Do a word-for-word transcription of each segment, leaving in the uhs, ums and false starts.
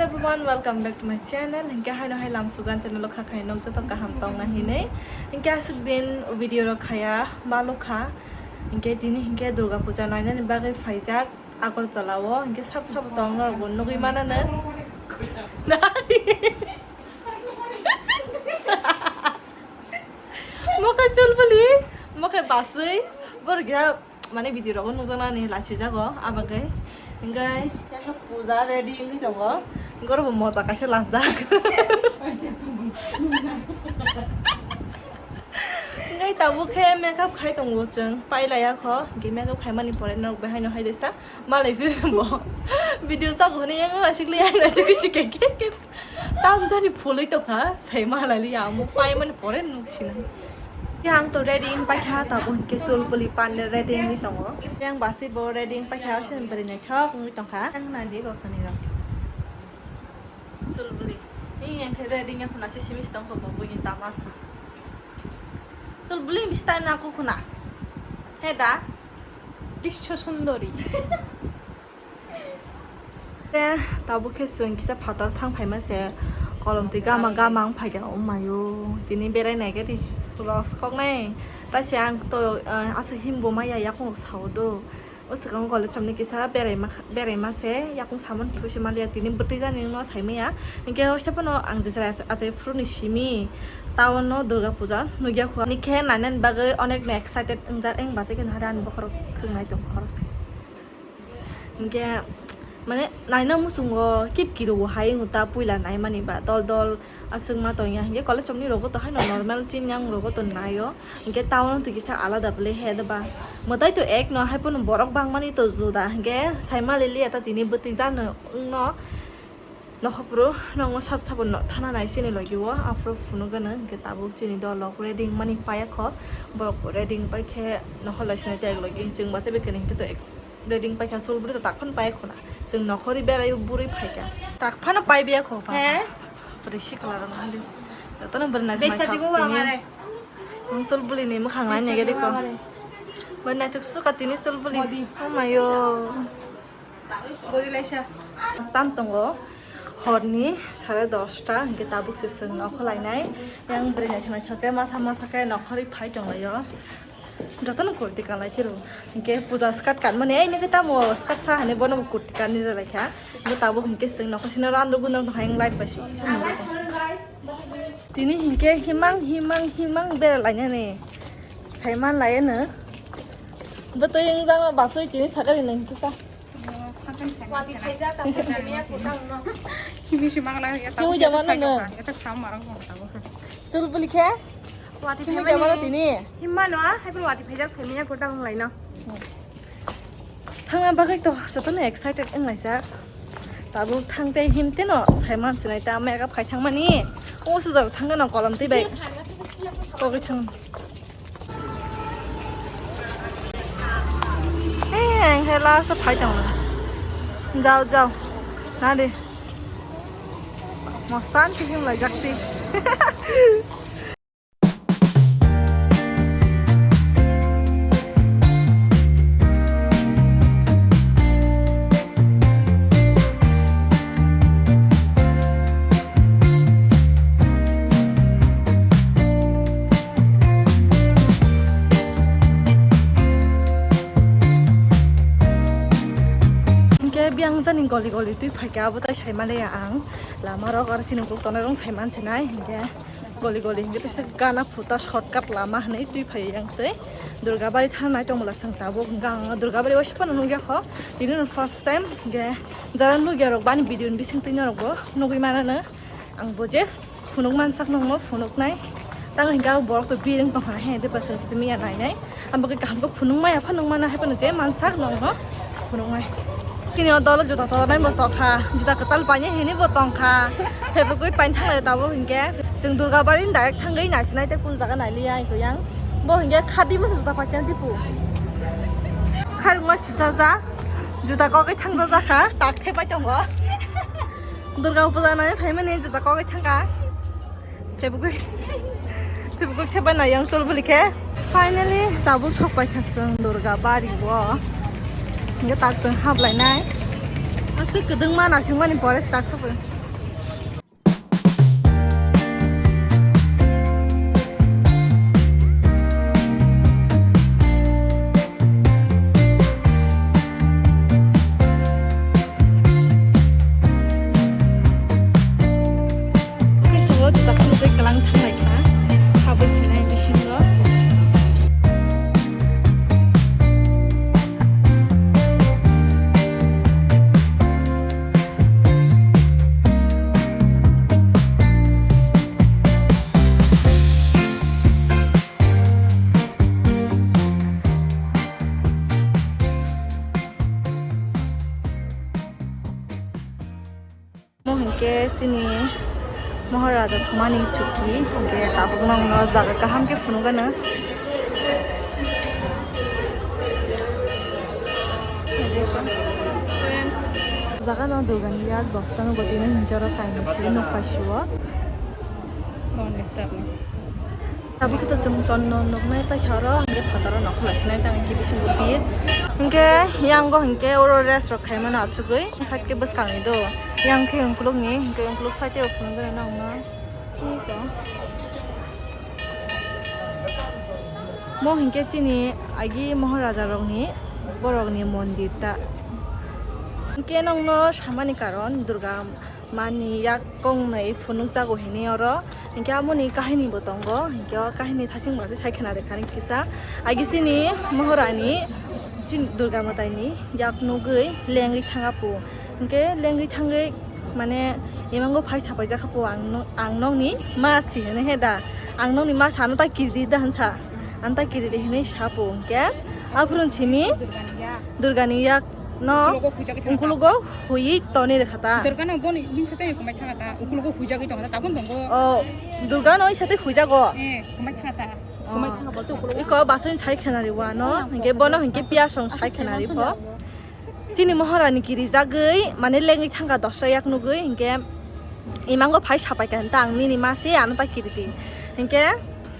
Everyone, welcome back to my channel. Hinkhe haino hai lam sugan channel o kha khai nok joto kaham tong na hinwi. Hinkhe aswk din video rok khaya balu kha. Hinkhe tini hinkhe Durga Puja nainani bagwi phaijak Agartala o. Hinkhe sab sab tong norok bo nugwi manano. Nari. Mokhe chulbuli, mokhe baswi, borok ya, mane video rogo nukjaknani lachijago, abagwi. Hinkhe, yakhe puja ready wngwi tongo, gorobo moja kaisa lamjak. Hinkhe tabuk khe makeup khai tongo chwng, pailaiya kho, hinkhe makeup khaimani pore norok bai haino hai desa. Malai phiri bo video chago hwnwi yang naisik li yang naisik si ke ke ke. Tam jani phulwi tongkha, sai malai li amo pai mani pore nuk sina. Yang to ready wng paikha, tabuk ke chulbuli pan ready wngwi tongo. Yang basi bo ready wng paikha, sen bari naithok wngwi tongkha. Yang nadi go khani go. Chulbuli. Ni yang khe ready wng khuna si simis tongkha bo buini tamas. Chulbuli bisi time na ku khuna. He da. Bisho sundori. Te tabuk khe chwng kisa phatar thang phaima se kolom twi gama gama wng phaikha, oh mayo, tini berai nai gari rok soknai. Taise ang to, ah, aswk himbo maya yakung rok sao do. O swkang college somni kisa beraima, beraima se yakung samani thusi maliya, tini bwtwi jani no saimaya. Hinkhe waisa phano ang jesra achai phuru ni simi town no Durga Puja nugya kho. Nikhe nainani bagwi onek no excited wngjak, eng bachai khe nahari ani bokhorok thwngnai tong khoroksa. Hinkhe mane naina muchungo kip kiro hai wngta puila naimani ba dol dol aswk ma tongya, hinkhe college somni rogo to haino normal chini yang rogo to naio, hinkhe town to kisa alada bwle he da ba mwtai to ek no hai phano borok bangmani to juda, hinkhe saima lili eta tini bwtwi jano wngno. Nokhopro nongo sab sabo no thana nai chini logi o, aphuru phunuk gana hinkhe tabuk chini dolok ready wngmani paiya kho, borok ready wng pai khe nokhor lai sinai tei logi chwng bachai bai khe hinkhe to ek ready wng pai kha, chulbuli to tak phano paiya khuna, chwng nokhorwi berai bwrwi phaikha. Tak phano pai biya kho pha. He? Bwrwi sikla rok hwnli. Jotono bwrwi nai Becha khna dibo khok wa tini. Mare. Ang chulbuli ni mwkhang nai nege diko. Bwrwi nai thuk suka tini chulbuli. Modi. Oh mayo. Tam tongo horni sare dosta, hinkhe tabuk se chwng nokho lainai. Yang bwrwi naithok naithok khe masa masa khe nokhorwi phai tonglaio. Jotono kurti kanlai thiro. Hinkhe puja skirt kanmani, ei nokhe tamo skirt sa hinwi bono bo kurti kanwi rwlaikha. Hinkhe tabuk hinkhe chwng nokho sino randugwi nokno hayung light bai si. Tini hinkhe himang himang himang bera lainani. Saiman laiano. Bwtwi wngjakno bachwi tini sakari nang kisa. Wati phaijak, tamo simiya kwtal no. Himi si mangla ya. Himwi tamo jamano sai no. Kha, ya ta sam marang mo tamo sa. Chulbuli khe? Wati himwi jamano tini. Himma no, hai pun wati phaijak simiya kwtal nang laino. Thangna bagwi to jotono excited wng laijak. Tabuk thang tei him teno saiman sinai ta makeup khai thangmani. O sujar thangno kolom twi bai. Kogwi thang. Eh, ang khe last o phai tongo. Jao, jao. Nadi. Mostan kihim lai jakti. Hinkhe biyang jani goli goli twi phaikha, abo tai saimaliya ang. Lama rok aro chini kuk tongnai rok saiman sinai hinkhe. Goli goli hinkhe tei gana phuta shortcut lama hinwi twi phai yang tei Durgabari thang nai tongmwla chwng tabuk hinkhe ang Durgabari waisa phano nukya kho, tini no first time hinkhe jara nukya rok bani video ni bising twi norok bo nugwi manano ang bo je phunuk mansak nongno phunuk nai tango hinkhe abo borok to bireng tongkha he de bwswng simi ya nai nai. Ang bagwi kaham khe phunuk maya phano nukmano hai phano je mansak nokno phunuk nai. Chini o dolo juta chornai bo chokha, juta kwtal paine hini bo tongkha. Phebugwi pain thanglai tabuk hinkhe chwng Durgabari ni direct thangwi naisinai tei kun jaga nailiya hinkhe yang. Bo hinkhe khadi masa juta paikhe tipu. Kharma sisa ja juta kogwi thangja jakha tak thepai tongo. Durga puja nai phaimani juta kogwi thangkha. Phebugwi, phebugwi khe bai nai yang chol bwlwi khe. Finally, tabuk sok pai kha chwng Durga bari o. Hinkhe tak chwng hap lai nai. Aswk kwdwngma naisingmani pore swk sopoi. Khe swngo juda khulugwi kwlang thanglai kha, habwi sinai bisingo. Mo hinkhe chini Maharaja thumani chuki, hinkhe tabuk nokno jaga kaham khe phunukgano. Jaga no Durgani yak bosta no gotino hinjoro kainwi si nukha sio. Tabuk khe to chwng chonno nuknai paikha oro, hinkhe phataro nokhola sinai tang hinkhe bisingo bir. Hinkhe yango hinkhe oro rest rok khaimano achugwi side khe bwskangni do. Yang khe ungkulukni, hinkhe ungkuluk side o phunukgwi nangma. Mo hinkhe chini agi Maharaja rokni borokni mondir ta. Hinkhe nokno samani karon Durga mani yak kongnwi phunukjago hinwi oro. Hinkhe amoni kahini bo tongo. Hinkhe o kahini thasing bo se sai khna rwkha kisa. Agi chini Maharani chini Durga Mataini yak nugwi lengwi thanga pu. Hinkhe lengwi thangwi mane imango phai sapaijak kha pu ang no-, ang nokni ma si hwnwi he da. Ang nokni ma sano ta kiridi da hwnsa. Ang ta kiridi hinwi sa pu hinkhe aphuru simi Durgani yak no ungkulugo huiwi tonwi rwkha ta. Durgano boni bini sate kwmai thanga ta, ungkulugo huijagwi tongo ta, tabun tongo. O, Durgano i sate huijago. Eh, kwmai thanga ta. Oh. Kwmai thanga bolte ungkulugo. Iko basoi sai khwnari wano, hinkhe bono hinkhe piyasong sai khwnari pho. Chini Maharani kirijagwi, mane lengwi thangkha dosta yak nugwi, hinkhe imango phai sapaikha hinta ang nini ma se ano ta kiridi. Hinkhe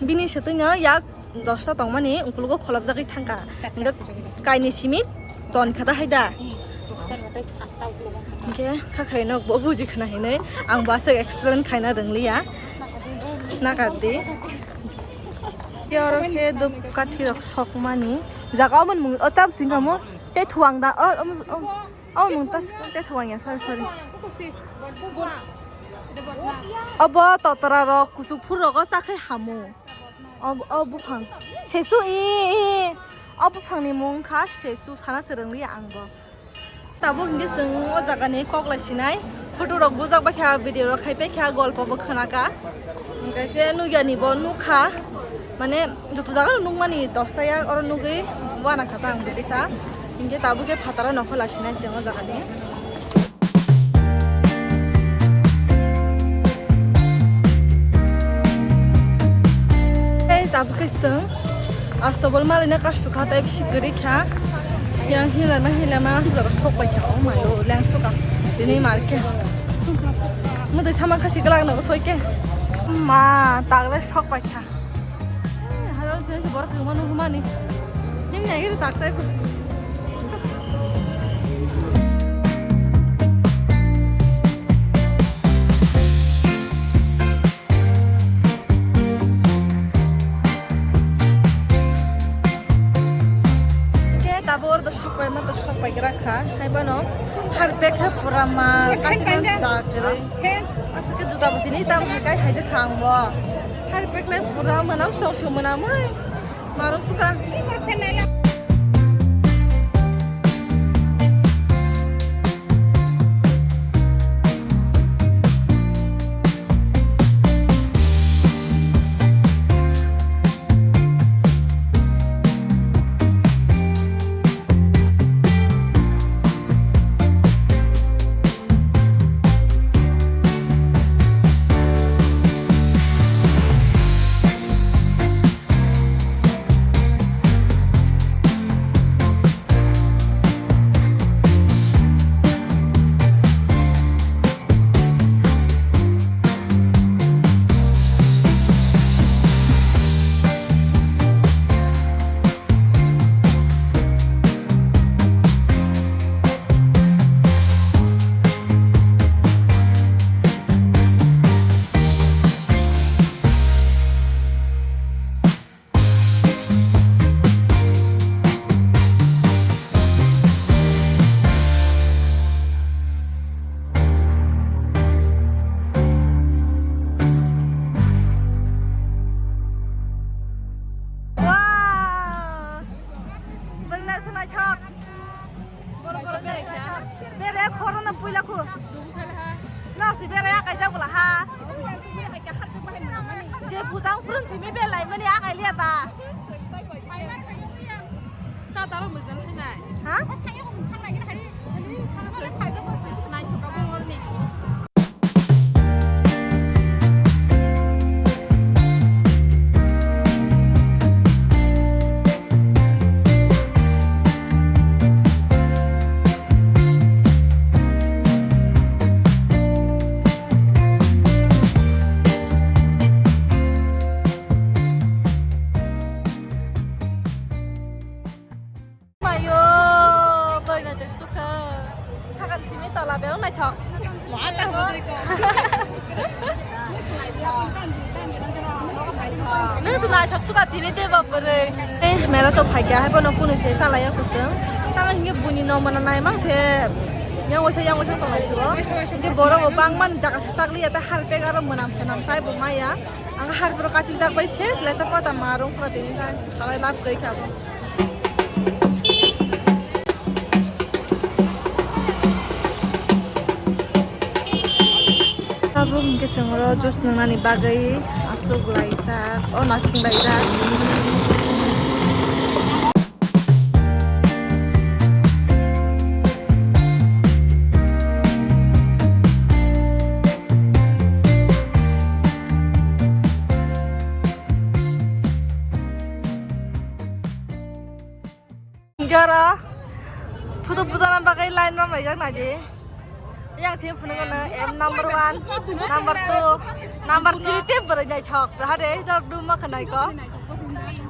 bini swtwino yak dosta tongmani ungkulugo kholopjagwi thangkha. Hinkhe kainwi simi tonkha da haida. Hinkhe kha khaino bo buji khna hinwi ang bo aswk explain khaina rwngliya. Nakardi. Oro khe dupkathi rok sokmani jaga omo mung o tam singkha mo. Chai thuang da o omo. Oh, mung tas, tei thuang ya, sorry, sorry. Obo totora rok, kuchuk phur rogo chakhai hamu. Ob-, o buphang. Sesu i, i. O buphang ni mung kha sesu, sana se rwngli ang bo. Tabuk hinkhe chwng o jaga ni kok lai sinai. Photo rok bujak bai kha, video rok khai pai kha, golpo bo khna kha. Hinkhe khe nukya ni bo nukha. Mane joto jaga rok nukmani dosta yak oro nugwi wana kha ta ang bo kisa. Hinkhe tabuk khe phataro nokho lasinai chwng o jaga ni. Tei tabuk khe chwng Astobol malaina kastu kha tei bisi kwrwi kha. Yang hilama hilama jora sok bai kha o mayo leng suka tini marke. Mudai thama khasi glak no soi ke. Ma tagle sok bai kha. Halo, thank you, borok tongmani humani. Himni agiri tak tai. Ke tabor do sok pai ma to sok pai gra kha. Hai bono har pek khe pura ma kasi ma sa kre. Asike juta butini tam hai kai hai de khang bo. Har pek le pura manam sok sok manam hai. Marok suka. Berai akai jak bwla ha. Je bujang purun simi belai mani akai liya ta. Ha? Mayo, bwrwi naithok sukha. Sakang simi tola beo naithok. Nwng se naithok sukha tini tei bo bwrwi. Eh, mela to phaikha, hai bono kunu se chalaiya kusung. Tamo hinkhe buini nong mana naimang se. Yang waisa, yang waisa tonglaisio. Hinkhe borok bo bangmani jaga se chakliya, tei harpek aro mwnam swnam chai bo maya. Ang harpro kachijak bai se, leta pata ma rung pura tini sai. Salai lab kai kha bo. Tabuk hwnkhe chwng oro juice nwngnani bagwi aswk laijak, o nasing laijak. Gara photo bujana bagwi line rom laijak naidi. Yang sini phunukgo no M number one, number two, number three te bwrwi naithok. Hade dok duma khwnaiko.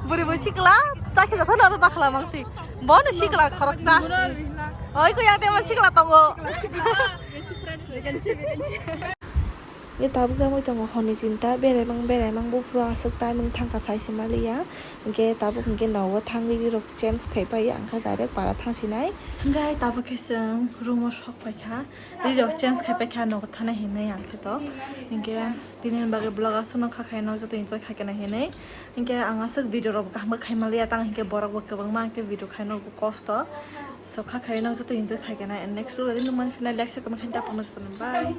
Bwrwi bo sikla, chakhe jathano aro bakhla mangsi. Bono sikla khoroksa. Oi ko yang tema sikla tongo. Ye tabuk tangwi tongo honni tinta, beraimang beraimang buphuru aswk time wng thangkha saisi maliya. Hinkhe tabuk hinkhe nogo thangwi rirok change khai pai, ang kha direct para thangsinai. Hinkhe tabuk khe chwng room o sok paikha, rirok change khai paikha nogo thanai hinwi ang khe to. Hinkhe tini bagwi vlog aswkno kha khaino joto enjoy khaikhe nai hinwi. Hinkhe ang aswk video rok kaham khe khai maliya, tang hinkhe borok bo kwbangma hinkhe video khaino kosto. So kha khaino joto enjoy khaikhe nai, and next vlog o nukmani phinai like share comment khaina tapungno jotono bye.